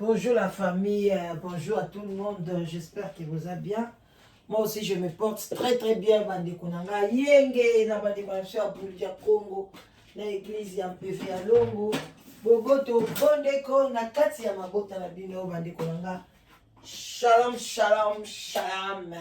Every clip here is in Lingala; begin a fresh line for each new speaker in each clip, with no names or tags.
Bonjour la famille, bonjour à tout le monde, j'espère que vous allez bien. Moi aussi je me porte très très bien, bandeko na nga yenge na bandeko na biso ya Bulja Congo na église ya Mpeve ya Longo. Boboto bondeko na kati ya mabota na bino bandeko na nga. Shalom, shalom, shalom.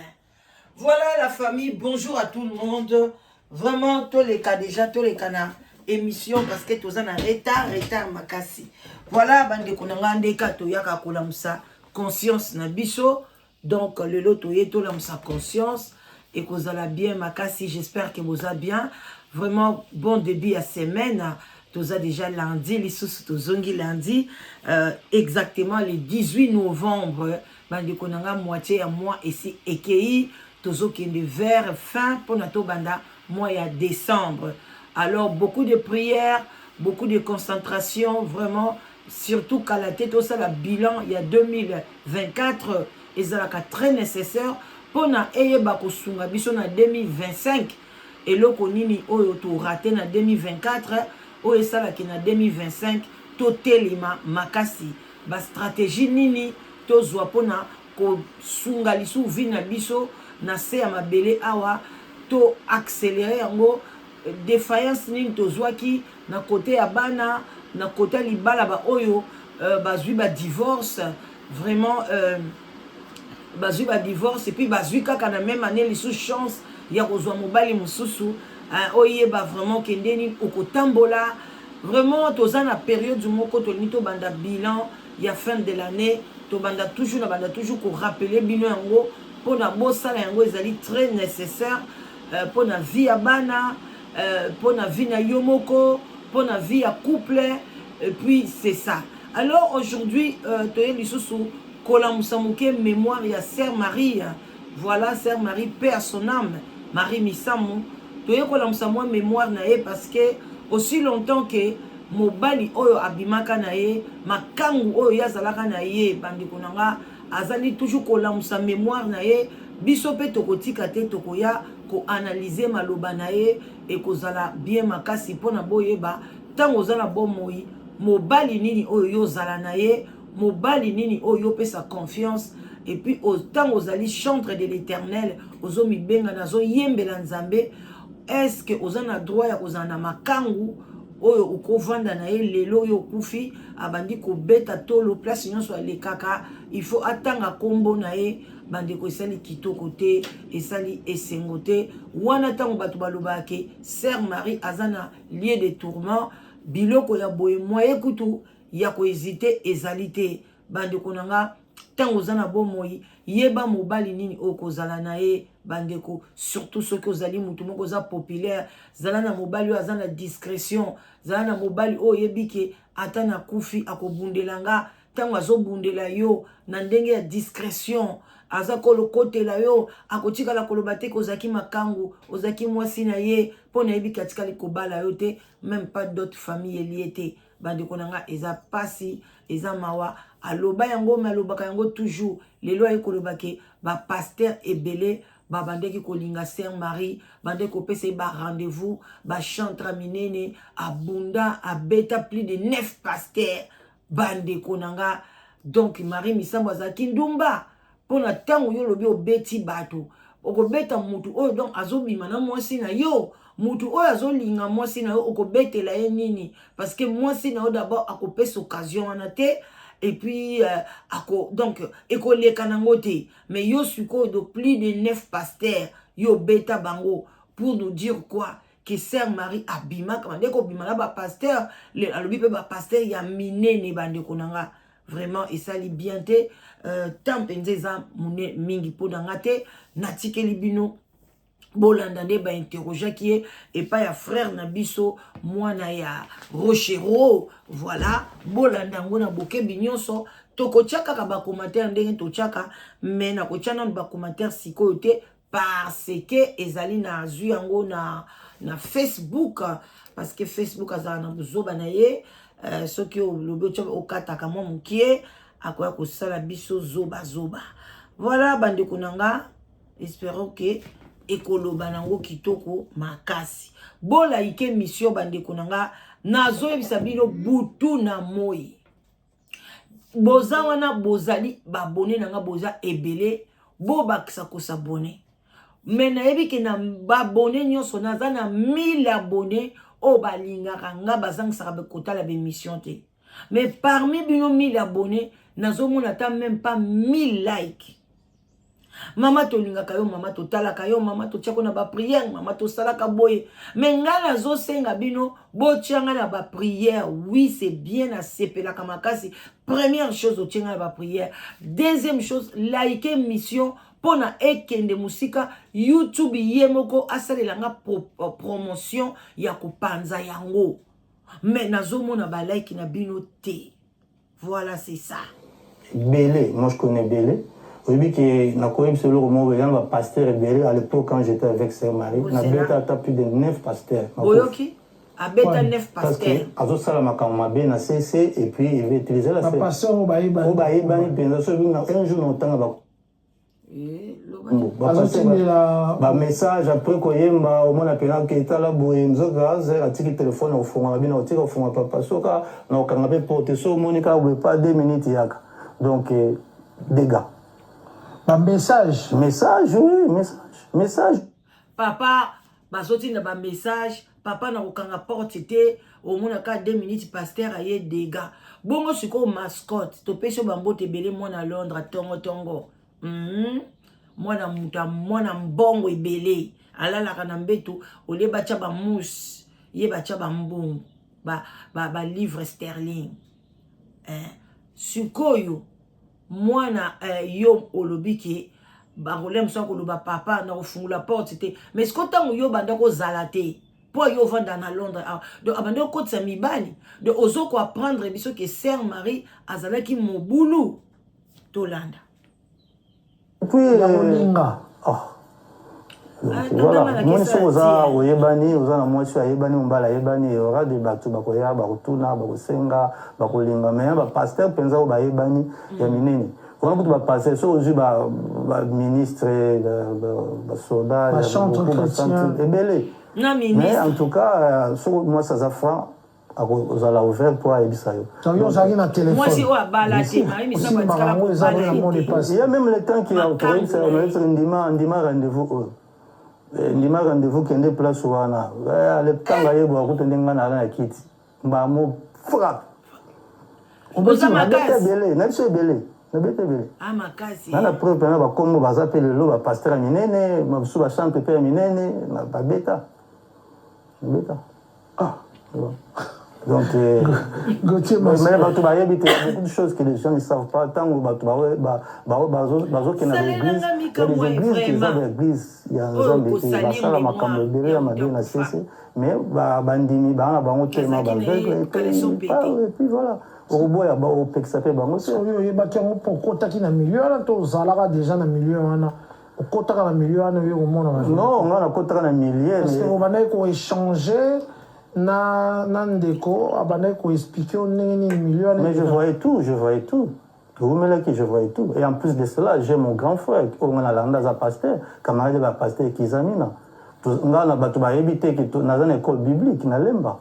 Voilà la famille, bonjour à tout le monde. Vraiment, toleka déjà, toleka na émission parce que toza na retard, retard makasi. Voilà bandeko na nga ndeka toyaka kolamusa conscience na biso. Donc lelo toye tolamusa conscience ekozala bien makasi, j'espère que boza bien. Vraiment bon début ya semaine. Toza déjà lundi, lisusu tozongi lundi, exactement le 18 novembre. Bandeko na nga, moitié ya mois esi ekei, tozokende vers fin mpona tobanda mois ya décembre. Alors beaucoup de prières, beaucoup de concentration vraiment, surtout kala te tosala bilan ya 2024, ezalaka très nécessaire mpona eyeba kosunga biso na 2025. Eloko nini oyo torater na 2024 oyo esalaki na 2025 totelema makasi, bastratégie nini tozwa mpona kosunga lisusu vie na biso na se ya mabele awa, to accélérer yango, défaillance nini tozwaki na côté ya bana, na côté ya libala, baoyo bazwi badivorce vraiment, bazwi badivorce et puis bazwi kaka na même année lisusu chance ya kozwa mobali mosusu, oyeba vraiment kende nini okotambola. Vraiment toza na période moko tolingi tobanda bilan ya fin de l'année. Tobanda toujours, na banda toujours korappeler bino yango mpona bosala yango, ezali très nécessaire mpona vie ya bana, mpona vie na yo moko, mpona vie ya couple, et puis c'est ça. Alors aujourd'hui toye lisusu kolamusa moke mémoire ya sœur Marie. Voilà, sœur Marie, paix à son âme, Marie Misamu. Toye kolamusa mwa mémoire na ye parce que aussi longtemps que mobali oyo abimaka na ye, makangu oyo ye azalaka na ye, bandeko na nga, azali toujours kolamusa mémoire na ye. Biso mpe tokotika te, tokoya koanalyser maloba na ye, ekozala bien makasi mpona boyeba ntango oza na bomoi, mobali nini oyo yo ozala na ye, mobali nini oyo yo opesa confiance. Et puis ntango ozali chantre de l'Éternel, ozomibenga nazoyembela Nzambe, est ce que oza na droit ya kozala na makangu oyo okovanda na ye lelo oyo okufi, abandi kobeta tolo place nyonso alekaka, il faut atanga nkombo na ye? Bandeko, esali kitoko te, esali esengo te. Wana ntango bato balobaka ke sœur Marie aza na lieu de tourment, biloko ya boye moye kutu ya kohésiter ezali te. Bandeko na nga, ntango oza na bomoi, yeba mobali nini oyo kozala na ye. Bandeko, surtout soki ozali motu moko oza populaire, zala na mobali oyo aza na discrétion, zala na mobali oyo oyebi ke ata nakufi akobundela nga. Ntango azobundela yo na ndenge ya discrétion, aza kolokotela yo, akotikala koloba te kozalaki makangu, ozalaki mwasi na ye, mpo nayebi ke atikali kobala yo te, même pas dot famille elie te. Bandeko na nga, eza pasi, eza mawa. Aloba yango, me alobaka yango toujours. Lelo aye koloba ke bapasteur ebele babandaki kolinga sœur Marie, bandaki kopesa ye barendez-vous, bachantre minene, abunda, abeta plus de 9 pasteur. Bandeko na nga, donc Marie Misambo azalaki ndumba mpona ntango yo olobi obeti bato, okobeta mutu oyo donc azobima na mwasi na yo, mutu oyo azolinga mwasi na yo, okobetela ye nini? Parce que mwasi na yo d'abord akopesa occasion wana te, et puis donc ekoleka nango te. Mais yo sikoyo de plus de 9 pasteurs yo obeta bango, pour nous dire quoi? Que sœur Marie abimaka, bandeko, kobima na bapasteur, alobi mpe bapasteur ya minene. Bandeko na nga, vraiment esali bien te. Temps mpenza eza mingi mpo na nga te, natikeli bino bolanda nde bainterrogeaki ye epai ya frère na biso, mwana ya Rochero. Voilà, bolanda yango na bokebi nyonso. Tokotia kaka bacommentaire ndenge totiaka, me nakotia nanu bacommentaire sikoyo te parce que ezali nazwi yango na Facebook, parce que Facebook azala na bozoba na ye. Soki olobi otia okataka mwa mokie, akoya kosala biso zobazoba. Voilà, bandeko na nga, espérons ke ekoloba nango kitoko makasi. Boliker mission, bandeko na nga, nazoyebisa bino butu na moi. Boza wana, bozali baabonnés na nga, boza ebele, bobakisa kos'abonner. Mais nayebi ke na baabonnés nyonso, naza na 1000 abonnés oyo balingaka nga, bazangisaka kotala baémission te. Mais parmi bino 1000 abonnés, nazomona ata même pas 1000 like. Mama, tolingaka yo, mama, totalaka yo, mama, totiako na baprière, mama, tosalaka boye. Mais ngai nazosenga bino botia ngai na baprière. Oui, c'est bien, nasepelaka makasi. Première chose, otie ngai na baprière. Deuxième chose, like émission mpo na ekende mosika. YouTube ye moko asalela nga promotion ya kopanza yango. Mais nazomona balike na bino te. Voilà, c'est ça.
Ebele, moi je connais ebele. Oyebi ke nakoyebisa eloko moko, eza na bapasteur ebele. À l'époque, quand j'étais avec sœur Marie, nabeta ata plus de 9 pasteurs.
Boyoki, abeta 9
parce que
pasteur.
Azosala makambo mabe na cc et puis il veut utiliser la
bapasteur oyo bayebani.
Oyo bayebani mpenza. So un jour na otanga
azotindela
bamessage après koyemba, omona mpena ke etala boye, nzoka azer atiki telefone ya kofungola bino, otika kofungola papa, soka na kokanga mpe porte, so omoni kaka boye, pa 2 minutes yaka. Donc dégâts.
Bamessage.
Message, oui, message, message.
Papa, bazotinda bamessage, papa, na kokanga porte te, omonaka 2 minutes, pasteur aye, dégâts. Bongo sikoyo mascotte, topesi yo bambote ebele, mwana Londres, tongotongo. Mwana moto, mwana mbongo ebele, alalaka na mbeto olie batya bamousse, ye batya bambongo, balivre ba sterling, eh. Sikoyo mwana yo olobi ke barole mosu akoloba papa na kofungola porte te. Mais siko ntango yo banda kozala te, mpo yo ovanda na Londres awa, donc abandi okotisa mibali. Donc ozo koapprendre biso ke sœur Marie azalaki mobulu. Tolanda.
Puis
ya kolinga.
Oh. Voilà, moni soki oza oyebani, oza na mwasi oyo ayebani, mobali ayebani, aura de bato bakoya, bakotuna, bakosenga, bakolinga. Mais bapasteur mpenza oyo bayebani ya minene wana kutu, bapasteur, soki ozwi baministre, basoda, ebele. Mais en tout cas, soki mwasi aza franc, akozala ouvert mpo ayebisa yo.
Ozalaki na
mwasi oyo abala te, Marie Misamu atikala
kobala.
Il y a même le temps qui toyebisa, ndima, ndima rendez-vous oyo, ndima rendez-vous, kende place wana. Ale ntango ayeboka kutu nde ngai nala na kiti mbamo frappe. Nabeta ebele na biso, ebele, nabeta ebele.
Makasi.
Na preuve mpena, bakombo baza mpe lelo, bapasteur ya minene, bamosusu bachantre mpe ya minene, babeta, babeta. Ah, donc, mais bato bayebi te, beaucoup de choses que les gens ne savent pas. Ntango bato bazokende na baeglise, ya des églises eza baeglise ya Nzambe te, basala makambo ebele ya mabe na sese, mais bandimi baa na bango telema baaveugle. Et puis voilà, okoboya, opekisa mpe bango te.
Oyo oyebaki yango mpo okotaki na milieu wana to ozalaka déjà na milieu wana? Okotaka na milieu wana, oyo komona?
Non, nga nakotaka na milieu.
Parce que obandaki koéchange na ndeko, abandaki koexpliquer yo ndenge nini milieu wana.
Mais je voyais tout, je voyais tout. Oumelaki, je voyais tout. Et en plus de cela, j'ai mon grand frère oyo nga nalanda, aza pasteur, camarade ya bapasteur Kizamina. Nga na bato bayebi te ke naza na école biblique na Lemba.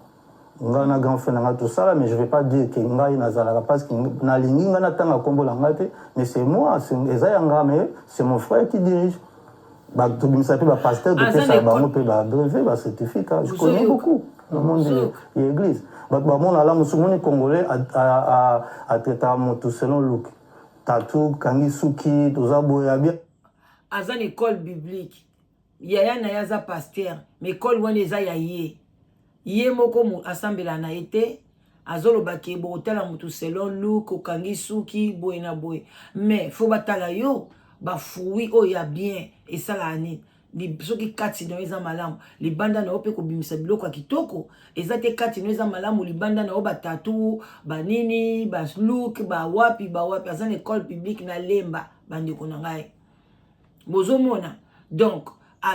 Ngai na grand frère na ngai tosala, mais je vais pas dire ke ngai nazalaka, parce que nalingi ngai natanga nkombo na ngai te. Mais c'est moi, eza ya nga, mais c'est mon frère qui dirige. Tobimisa mpe bapasteur, topesaka bango mpe babrevet, bacertificat. Je connais beaucoup le monde ya église. Bato bamona ala mosu, moni congolais atraitaka moto selon look, tattoo, kangi suki, toza boye abia.
Aza na école biblique, yaya na ye aza pasteur, mais école wana eza ya ye, ye moko asambela na ye te. Azoloba ke bokotala motu selon look, okangi suki boye na boye, mais faut batala yo bafruit oyo ya bien esalaka nini. Soki kati na yo eza malamu, libanda na yo mpe kobimisa biloko ya kitoko. Eza te kati na yo eza malamu, libanda na yo batattoo, banini, balook, bawapi bawapi. Aza na école publique na Lemba, bandeko na ngai, bozomona. Donc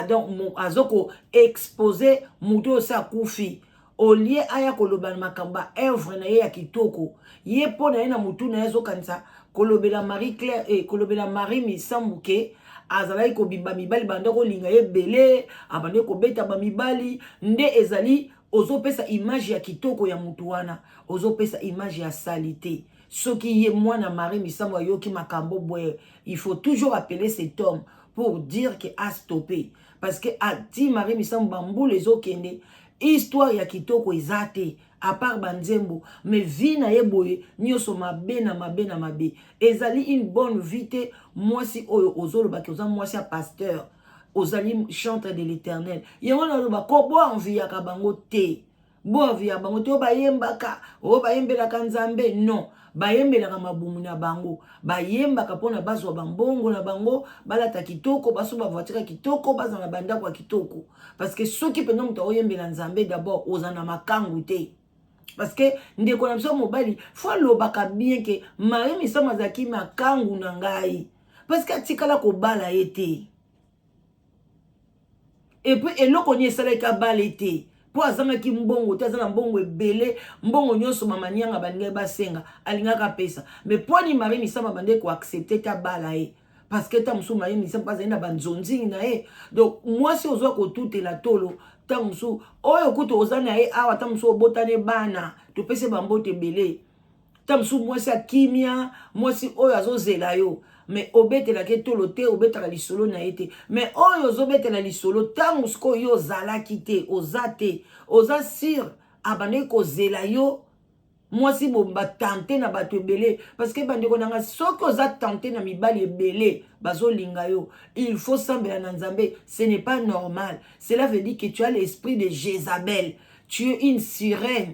donc azo koexposer motu oyo se akufi, olie aya koloba na makambo ya œuvre na ye ya kitoko. Ye mpo na ye, na motu na ye, azokanisa kolobela Marie Claire, kolobela Marie Misambu ke azalaki kobimba mibali, banda kolinga ye ebele, abandi kobeta bamibali. Nde ezali ozopesa image ya kitoko ya motu wana, ozopesa image ya saleté. Soki ye mwana Marie Misamu ayoki makambo boye, il faut toujours appeler cet homme pour dire que a stoppé, parce que ati Marie Misamu bambula ezokende, histoire ya kitoko eza te à part banzembo, mais vie na ye boye nyonso mabe na mabe na mabe. Ezali une bonne vie te. Mwasi oyo ozolobaki oza mwasi ya pasteur, ozali chantre de l'Éternel, yango naloba ko boenviaka bango te, boenviaka bango te. Oyo bayembaka, oyo bayembelaka Nzambe, non, bayembelaka mabumu na bango, bayembaka mpona bazwa bambongo na bango, balata kitoko, baso bavoiture kitoko, bazala na bandako ya kitoko. Parce que soki mpenza moto aoyembela Nzambe, d'abord oza na makangu te. Parce que ndeko na biso mobali fo alobaka bien ke Marie Misamu azalaki makangu na ngai, parce que atikala kobala ye te. Et puis eloko nini esalaki abala ye te? Mpo azangaki mbongo te, aza na mbongo ebele. Mbongo nyonso mamanianga balingaki basenga, alingaki apesa. Mais mpo ni Marie Misamu abandeki koaccepter te abala ye, parce que ta mosusu Marie Misamu mpo azali na banzonzingi na ye. Donc mwasi ozwa kotutela tolo, ntango mosusu oyo kutu oza na ye awa, ntango mosusu obotani bana, topesi bambote ebele, ntango mosusu mwasi akimia, mwasi oyo azozela yo, mais obetelaka etolo te, obetaka lisolo na ye te. Mais oyo ozobetela lisolo, ntango sikoyo yo ozalaki te, oza te, oza sûr abandaki kozela yo. Mwasi batenter na bato ebele, parce que bandeko na nga, soki oza tenté na mibali ebele bazolinga yo, il faut sambela na Nzambe. Ce n'est pas normal. Cela veut dire que tu as l'esprit de Jézabel, tu es une sirène,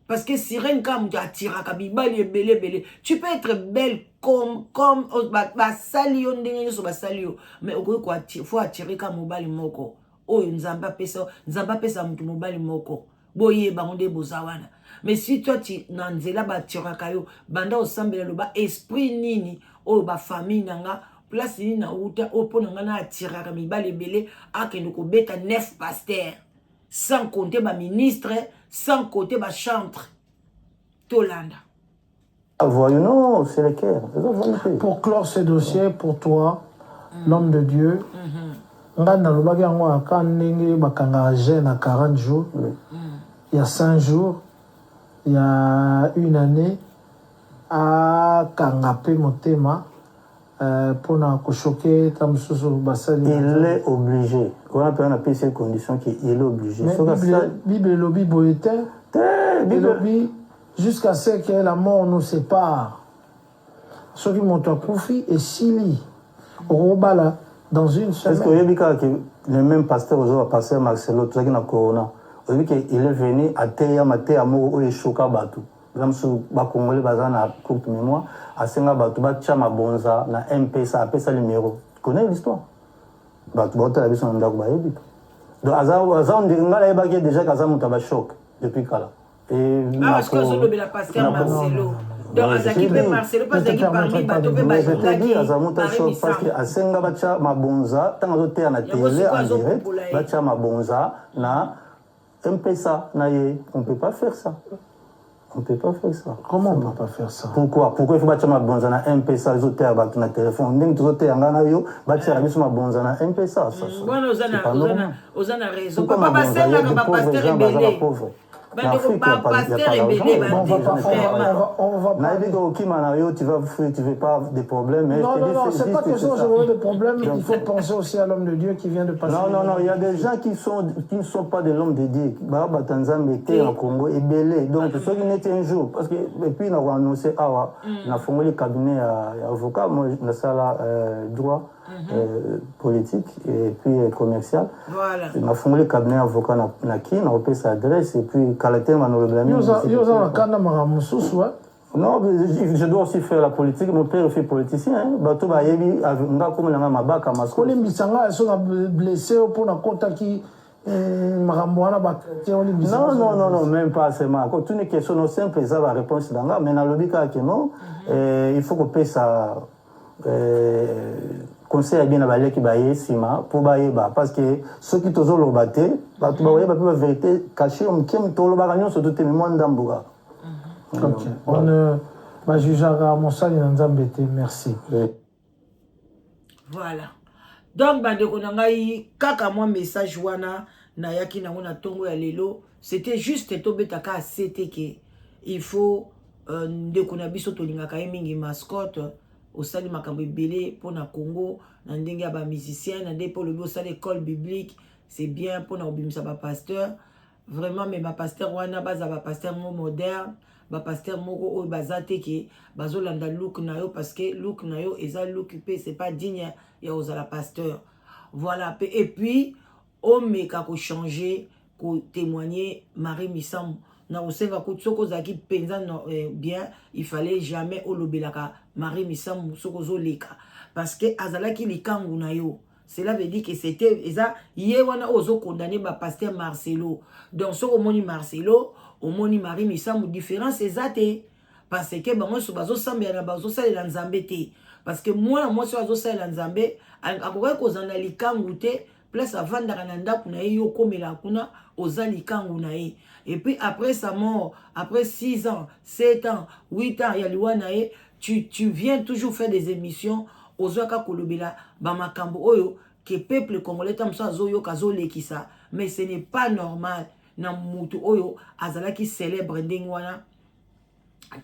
parce que sirène kaka moto atiraka mibali ebele ebele. Tu peux être belle comme basali yo ndenge nyonso basali yo, mais okoki faut attirer kaka mobali moko oyo Nzambe apesa. Nzambe apesa moto mobali moko, boyeba ngo nde boza wana. Mais si toi ti na nzela batiraka yo, banda osambela, loba: esprit nini oyo bafamille na nga, place nini nauta, oyo mpo na nga na atiraka mibali ebele, akende kobeta neuf pasteur, sans compter baministre, sans compter bachantre? Tolanda.
Voyou, non, c'est le cœur.
Pour clore ce dossier, pour toi, l'homme de Dieu, nga nalobaki yango aka ndenge bakangaka jeûne na 40 jours, il y a 5 jours, il y a une année, akanga mpe motema mpona kochoquer ta mosusu basali.
Il est obligé. Wana mpe wana apesi condition ke il est obligé.
Bible elobi boye te, elobi jusqu'à ce que la mort nous sépare. Soki moto akufi, esili, okobala dans une semaine.
Est-ce que oyebi kaka ke le même pasteur ozoba, pasteur Marcelo, tozalaki na corona, oyebi ke il est venu, ateya mateya moko oyo echoqua bato. Eza mosusu Bakongole baza na courte mémoire. Asenga bato batya mabonza na M-Pesa, apesa numéro. Connais l'histoire, bato baotala biso na ndako bayebi. Donc aza ondiri ngai nayebaki ye déjà ke aza moto ya bachoc depuis kala.
Parce que ozolobela pasteur Marcelo, donc azalaki mpe, Marcelo mpe azalaki parmi bato mpe
balingaki. Aza moto ya choc parce que asenga batya mabonza ntango azoteya na télé en direct, batya mabonza na M-Pesa na ye. On peut pas faire ça, on peut pas faire ça.
Comment on peut pas faire ça?
Pourquoi? Pourquoi il faut batia mabonza na M-Pesa? Ezoteya bato na téléphone ndenge tozoteya nga na yo, batiaka biso mabonza na M-Pesa.
Wana oza na raison, papa. Basengaka bapasteur ebele, bandeko bapasteur ebele.
Nayebi kokima na yo, tu vas fuir, tu veux pas des problèmes. Mais
non, non, non, c'est pas question, je veux des problèmes. Il faut penser aussi à l'homme de Dieu qui vient de passer.
Non, non, non, il y a des gens qui ne sont pas de l'homme de Dieu, bata Nzambe te na Congo ebele. Donc soki neti un jour, parce que et puis na koannonce awa, nafongoli cabinet ya avocat. Moi nasala droit politique et puis commercial.
Voilà.
Nafungoli cabinet avocat na ki na kopesa adresse et puis kala te manolobela.
Yo oza na kanda makambo mosusu.
Non, je dois aussi faire la politique. Mon père fut politicien. Hein. Bato bayebi nga komela nga mabaka
masko. Kolimbisa nga so na blessé mpo na kotaki makambo wana, bachrétien, olimbisa.
Non, non, non, non, même pas seulement. Tuni question no simple, eza ba réponse na nga, mais nalobi kaka ke non, il faut kopesa conseil ya bien na baleki baye nsima mpo bayeba, parce que soki tozoloba te, bato bakoyeba mpe bavérité caché moke. Tolobaka nyonso to te, mais mwa ndambo kaka.
Ok, on bajugeaka mosali na Nzambe te. Merci.
Oui.
Voilà, donc bandeko na ngai, kaka mwa message wana nayaki nango na ntongo ya lelo, c'était juste tobetaka asete ke il faut Ndeko na biso, tolingaka ye mingi, Mascotte. Osali makambo ebele mpona Congo na ndenge ya bamusicien, na ndenge mpo olobi osali école biblique, c'est bien mpona kobimisa bapasteur vraiment. Mais bapasteur wana baza bapasteur mo moderne, bapasteur moko oyo baza te ke bazolanda look na yo, parce que look na yo eza look mpe c'est pas digne ya kozala pasteur. Voilà. Pe et puis omeka kochanger, kotémoigner Marie Misamu na kosenga kuti soki ozalaki mpenza bien, il fallait jamais olobelaka Marie Misamu soki ozoleka, parce que azalaki likangu na yo. Cela veut dire que c'était eza ye wana oyo ozocondamner bapasteur Marcelo. Donc soki omoni Marcelo, omoni Marie Misamu, différence eza te, parce que bango nyonso bazosambela na bazosalela Nzambe te. Parce que mwana mwasi oyo azosalela Nzambe akokaki kozala na likangu te. Place avandaka na ndako na ye, yo okomela kuna, oza likangu na ye. Et puis après sa mort, après 6 ans, 7 ans, 8 ans ya liwa na ye, tu viens toujours faire des émissions, ozwaka kolobela bamakambo oyo ke peuple congolais ta mosusu azoyoka, azolekisa. Mais ce n'est pas normal na mutu oyo azalaki célèbre ndenge wana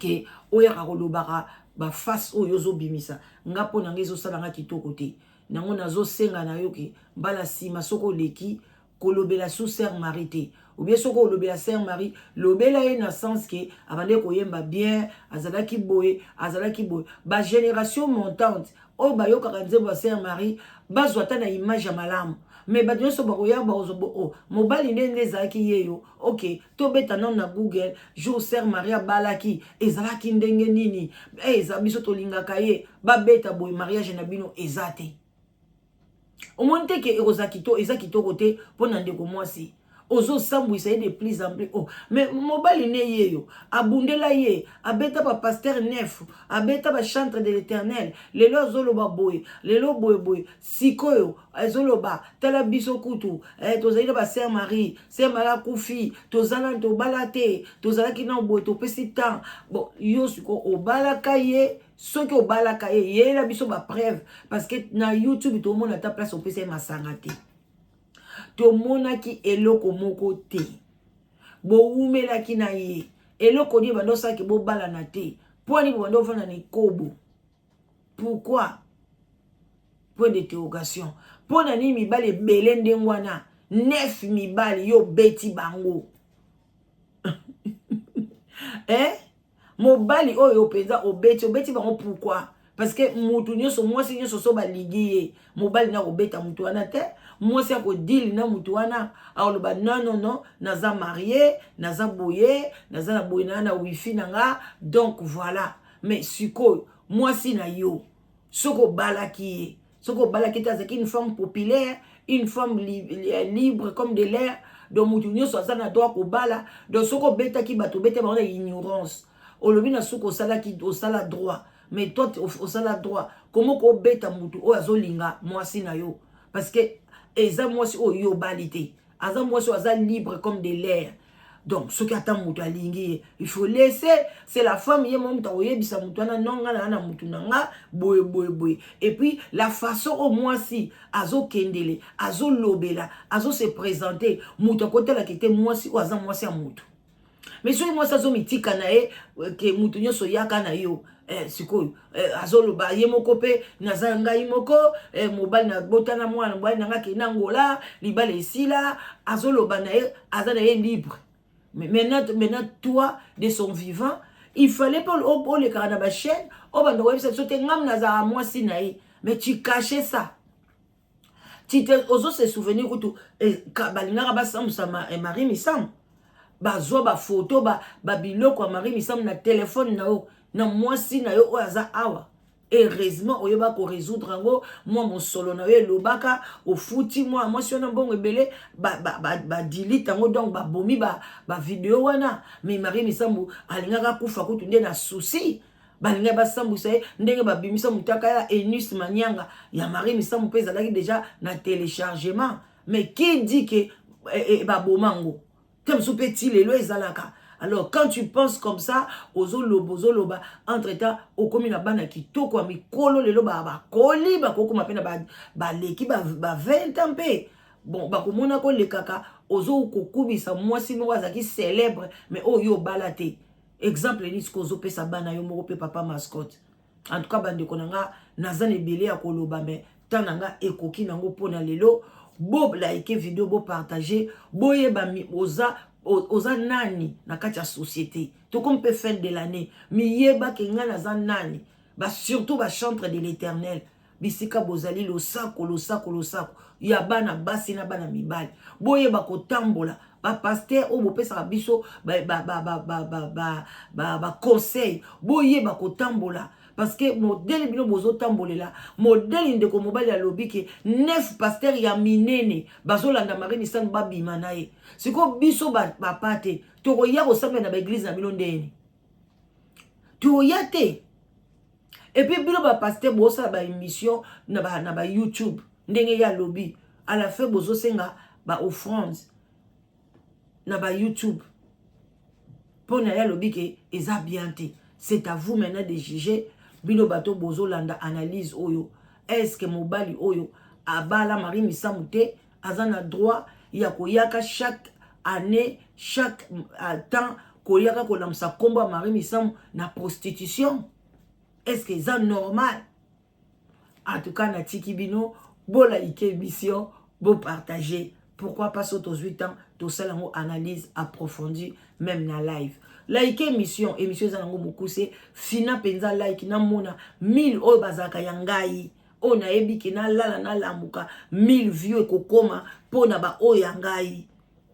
ke oyaka kolobaka baface oyo ozobimisa. Nga mpo na nga, ezosala nga kitoko te. Nango nazosenga na yo ke mbala nsima soki oleki, kolobela su sœur Marie te, ou bien soki olobela sœur Marie, lobela ye na sens ke abandaki koyemba bien, azalaki boye, azalaki boye. Bagénération montante oyo bayokaka nzembo ya sœur Marie bazwa ata na image ya malamu. Mais bato nyonso bakoya, bakozwa oh, mobali nde nde ezalaki ye yo. Ok, tobeta nano na Google jour sœur Marie abalaki ezalaki ndenge nini. Eza biso tolingaka ye, babeta boye, mariage na bino eza te. Omoni te ke ekozala kitoko, eza kitoko te mpo na ndeko mwasi ozosambwisa ye de plus en plus. Oh, mais mobali ne ye yo abundela ye, abeta bapasteur neuf, abeta bachantre de l'Éternel. Lelo azoloba boye, lelo boye boye. Sikoyo azoloba: tala biso kutu tozali na basœur Marie, sœur Marie akufi, tozala tobala te, tozalaki na boye, topesi temps. Bon, yo sikoyo obalaka ye? Soki obalaka ye, yeyela biso bapreuve, parce que na YouTube tomona ata place opesa ye masanga te, tomonaki eloko moko te. Bowumelaki na ye, eloko nini bando osalaki bobalana te? Mpo ani bobanda ovanda na ekobo? Pourquoi? Point d'interrogation. Mpo na nini mibali ebele ndenge wana, neuf mibali, yo obeti bango, eh? Mobali oyo mpenza obeti, obeti bango pourquoi? Parce que mutu nyonso, mwasi nyonso so balingi ye, mobali na kobeta mutu wana te. Mwasi akodile na mutu wana, akoloba: non, non, non, naza marié, naza boye, naza na boye na wifi na nga. Donc voilà. Mais sikoyo mwasi na yo, soki obalaki ye, soki obalaki te, azalaki une femme populaire, une femme libre comme de l'air. Donc mutu nyonso aza na droit kobala. Donc soki obetaki bato, obeta bango na ignorance. Olobi na suki osalaki, osala droit, mais toi osala droit komo kobeta mutu oyo azolinga mwasi na yo? Parce que eza mwasi oyo yo obali te, aza mwasi oyo aza libre comme de l'air. Donc soki ata moto alingi ye, il faut laisser. C'est la femme ye mo moto akoyebisa moto wana: non, nga na motu na nga boye boye boye. Et puis la façon oyo mwasi azokendele, azolobela, azose présenter, moto akotalaka te mwasi oyo aza mwasi ya motu. Mais soki mwasi azomitika na ye ke motu nyonso yaka na yo, sikoyo azoloba ye moko mpe: naza ngai moko, mobali nabotana mwana, mobali na nga akende Angola, libala esila. Azoloba na ye, aza na ye libre. Mais maintenant, toi, de son vivant, il fallait mpe olekaka na bachaîne oyo bando koyebisa biso te: ngam nazalaka mwasi na ye. Mais tu cachais ça. Tu te ozo se souvenir kutu balingaka basambusa Marie Misamu, bazwa bafoto, babiloko ya Marie Misamu na telefone na yo, na mwasi na yo oyo aza awa. Heureusement oyeba korésoudre yango. Mwa mosolo na yo elobaka, ofuti mwa mwasi wana mbongo ebele, badelete yango. Donc babomi bavideo wana. Mais Marie Misambu alingaka kufa kutu nde na souci. Balingaki basambwisa ye ndenge babimisa motaka ya Enus Manyanga ya Marie Misambu mpe ezalaki déjà na téléchargement. Mais qui dit ke baboma yango te? Mosusu mpe ti lelo ezalaka. Alors quand tu penses comme ça, ozoloba, ozoloba, entre temps okomi na bana kitoko ya mikolo. Lelo bakoli, bakokoma mpe na baleki ba 20 ans mpe. Bon, bakomona kolekaka, ozokokubisa mwasi moko azalaki célèbre, mais oyo obala te. Exemple nini sikoyo ozopesa bana yo moko mpe papa mascotte? En tout cas, bandeko na nga, naza na ebele ya koloba, mais temps na nga ekoki nango mpo na lelo. Bolike video, bopartage, boyeba oza, oza nani na kati ya société. Tokomi mpe fin de l'année, miyebake ngai naza nani. Ba surtout bachantre de l'Éternel, bisika bozali, losako, losako, losako ya bana basi na bana mibali. Boyeba kotambola. Bapasteur oyo bopesaka biso baconseil, boyeba kotambola, parce que modèle bino bozotambolela, modèle ndeko mobali alobi ke neuf pasteur ya minene bazolanda Marie Misamu, babima na ye. Sikoyo biso bapa te, tokoya kosambela na baéglise na bino ndeni? Tokoya te. Et puis bino bapasteur bosala baémission na baYouTube, ndenge ye alobi, à la fin bozosenga baoffrande na baYouTube. Mpo na ye alobi ke eza bien te. C'est à vous maintenant de juger. Bino bato bozolanda analyse oyo, est ce que mobali oyo abala Marie Misamu te aza na droit ya koyaka chaque année, chaque temps, koyaka kolamusa nkombo ya Marie Misamu na prostitution? Est ce que eza normal? En tout cas, natiki bino bolike émission, bopartage. Pourquoi pas, so tozwi temps, tosala yango analyse approfondie même na live. Like émission, émission eza nango mokuse, fina mpenza. Like, namona 1000 oyo bazalaka ya ngai, oyo nayebi ke nalala nalamuka, 1000 vues ekokoma mpo na baoyo ya ngai.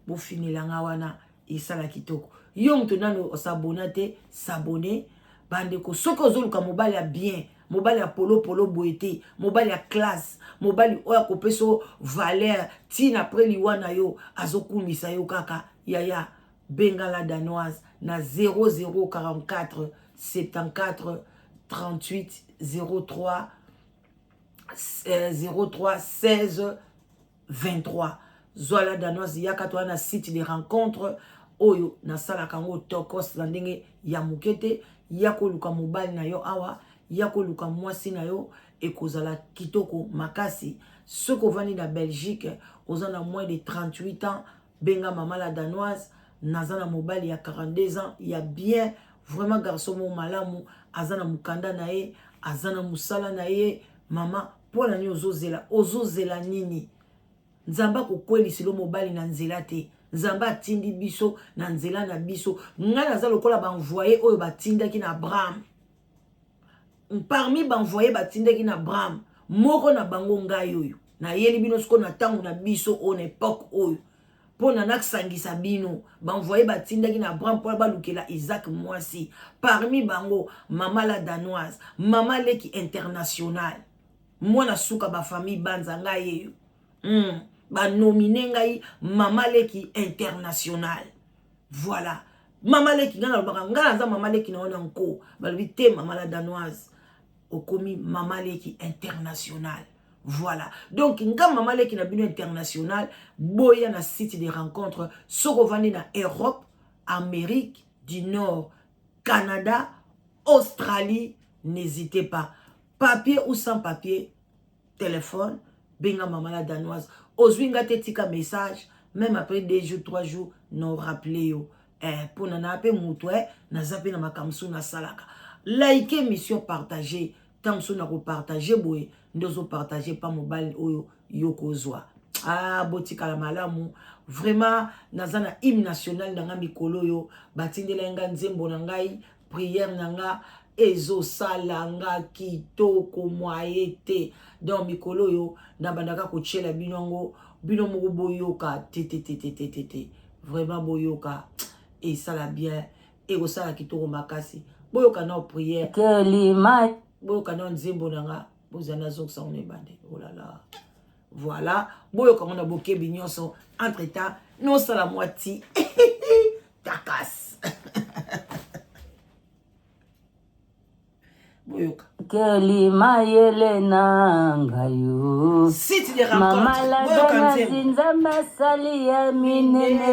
Bofinelanga wana, esala kitoko. Yo moto nano osabona te, s'abonner. Bandeko, soki ozoluka mobali ya bien, mobali ya polopolo boye te, mobali ya classe, mobali oyo akopesa yo valeur ntina après liwa na yo, azokumisa yo kaka, yaya, benga La Danoise na 0044 74 38 03 03 16 23. Zwa La Danoise, yaka toya na site de rencontre oyo nasalaka yango tokos na ndenge ya moke te. Ya koluka mobali na yo awa, ya koluka mwasi na yo, ekozala kitoko makasi. Soki ovandi na Belgique, oza na moins de 38 ans, benga mama La Danoise. Naza na mobali ya 42 ans ya bien, vraiment garçon moko malamu, aza na mokanda na ye, aza na mosala na ye. Mama, mpo na nini ozozela? Ozozela nini? Nzambe akokwelisilo mobali na nzela te. Nzambe atindi biso na nzela na biso. Ngai naza lokola baenvoyé oyo batindaki na Abraham. Parmi baenvoyé batindaki na Abraham, moko na bango ngai oyo nayeli bino sikoyo na ntango na biso oyo, na époque oyo, mpo na nasangisa bino. Baenvoyé batindaki na Abraham mpo balukela Isaac mwasi, parmi bango mama La Danoise, mama leki international, mwana suka bafamille banza. Ngai eyo banomine ngai mama leki international. Voilà, mama leki. Ngai nalobaka, ngai naza mama leki na yo na nko. Balobi te, mama La Danoise, okomi mama leki international. Voilà, donc nga mama leki na bino international. Boya na site de rencontre. Soki ovandi na Europe, Amérique du Nord, Canada, Australie, n'hésitez pas, papier ou sans papier, téléphone, benga mama La Danoise. Ozwi nga te, tika message, même après 2 jours, 3 jours, no rappeler yo mpona na mpe moto naza mpe na makambo mosusu nasalaka. Like émission, partage. Ntango mosusu na kopartage boye nde ozopartage pa mobali oyo yo kozwa. Ah, botikala malamu. Vraiment, naza na hymne national na nga mikolo oyo batindelai nga nzembo na ngai, prière na nga ezosala nga kitoko mwaye te. Donc mikolo oyo nabandaka kotiela bino yango, bino moko boyoka te te te te te te te. Vraiment boyoka, esala bien, ekosala kitoko makasi. Boyoka na prière,
kelima.
Boyoka na nzembo na nga. Bozala, nazongisa ngo na ebande. Olala, voilà, boyoka ngo na bokebi nyonso. Entre temps nosala mwa ti takas, boyoka.
Kelima yele na ngai yo.
Site de
mama
rencontre, boyoka
La
nzembo.
Danoise, Nzambe asali ya minene,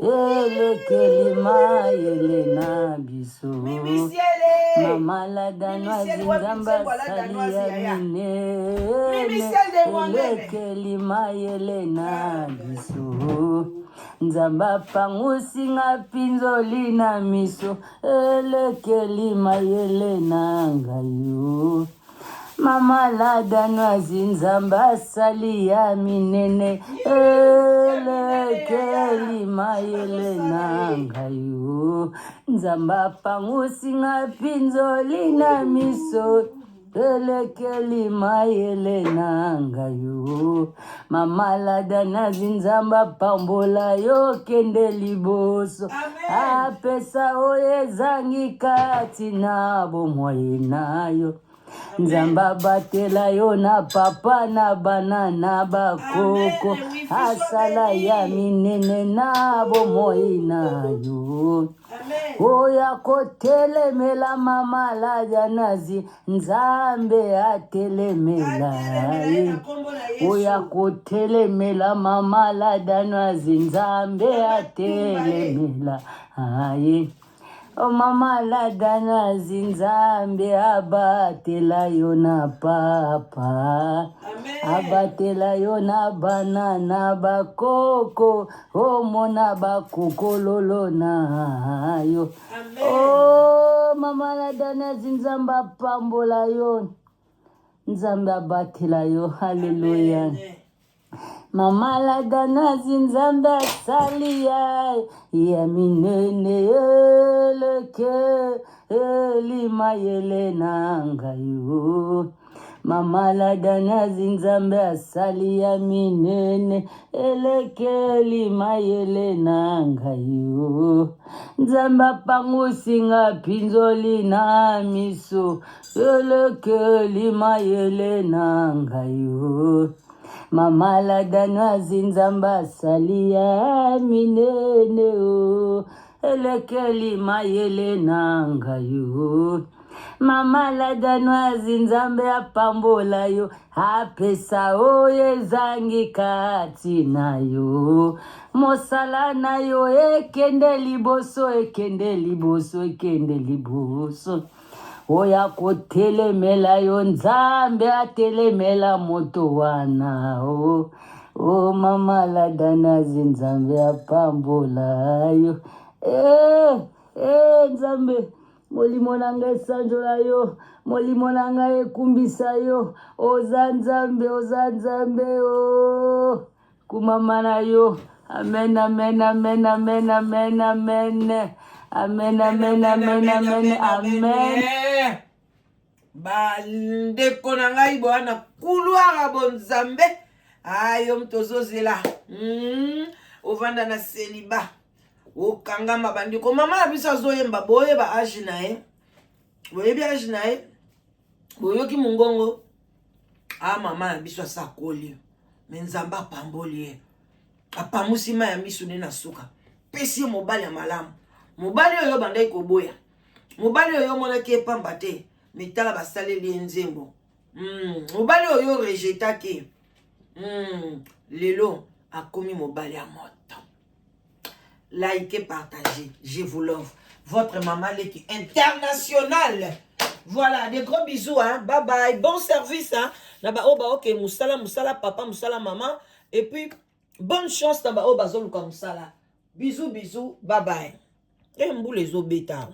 elekeli mayele na biso.
Mimisiele.
Mama La Danoise,
Mimisiele, wapi
Nzambe
nzembo ala
asali
Danoise,
ya
yaya?
minene,
Mimisiele de moi-même.
elekeli mayele na biso. Nzambe apangusi nga pinzoli na miso, elekeli mayele na ngai yo. Mama la Danoise, Nzambe asali ya minene, elekeli mayele na ngai yo. Nzambe apangusi nga pinzoli na miso, elekeli mayele na ngai yo. Mama la Danoise, Nzambe apambola yo, kende liboso. Apesa oyo ezangi kati na bomoi na yo. Nzambe abatela yo na papa na bana na bakoko, asala ya minene na bomoi na yo. Oyo akotelemela mama la Danoise, Nzambe atelemela ye. Oyo akotelemela mama la Danoise, Nzambe atelemela ye. O mama la Danoise, Nzambe abatela yo na papa, abatela yo na bana na bakoko, omona bakokololo na yo. O mama la Danoise, Nzambe apambola yo, Nzambe abatela yo. Haleluya. Mama la Danoise, Nzambe asali ya ya minene, eleke elimayele na ngai yo. Mama la Danoise, Nzambe asali ya minene, eleke elimayele na ngai yo. Nzambe apangusi nga pinzoli na miso, eleke elimayele na ngai yo. Mama la Danoise, Nzambe asali ya minene o, elekeli mayele na ngai o. Mama la Danoise, Nzambe apambola yo, apesa oyo ezangi kati na yo. Mosala na yo ekende liboso, ekende liboso, ekende liboso. Oyo akotelemela yo, Nzambe atelemela moto wana o. O mama la Danoise, Nzambe apambola yo. Eh, eh, Nzambe, molimo na ngai esanjola yo, molimo na ngai ekumbisa yo. Oza Nzambe, oza Nzambe o. Kumama na yo. Amen, amen, amen, amen, amen, amen. Amen, amen, amen, amen, amen.
Bandeko na ngai boya na couloir ya bonzambe. Ayo moto ozozela ovanda na seliba okangama. Bandeko, mama na biso azoyemba, boyeba age na ye, boyebi age na ye, boyoki mongongo. A mama na biso asakoli, me Nzambe apamboli ye, apamusi mai ya miso nde na suka pesi ye mobali ya malamu. Mobali oyo bandaki koboya, mobali oyo omonaki ye pamba te, me tala basaleli ye nzembo. Mobali oyo rejetaki, lelo akomi mobali ya moto. Likez, partagez, je vous love, votre maman leki internationale. Voilà, des gros bisous, hein. Bye bye, bon service, hein. Na ba oba, ok, musala, musala papa, musala maman, et puis bonne chance na ba oyo bazoluka musala. Bisous, bisous, bye bye. E mbula ezobeta.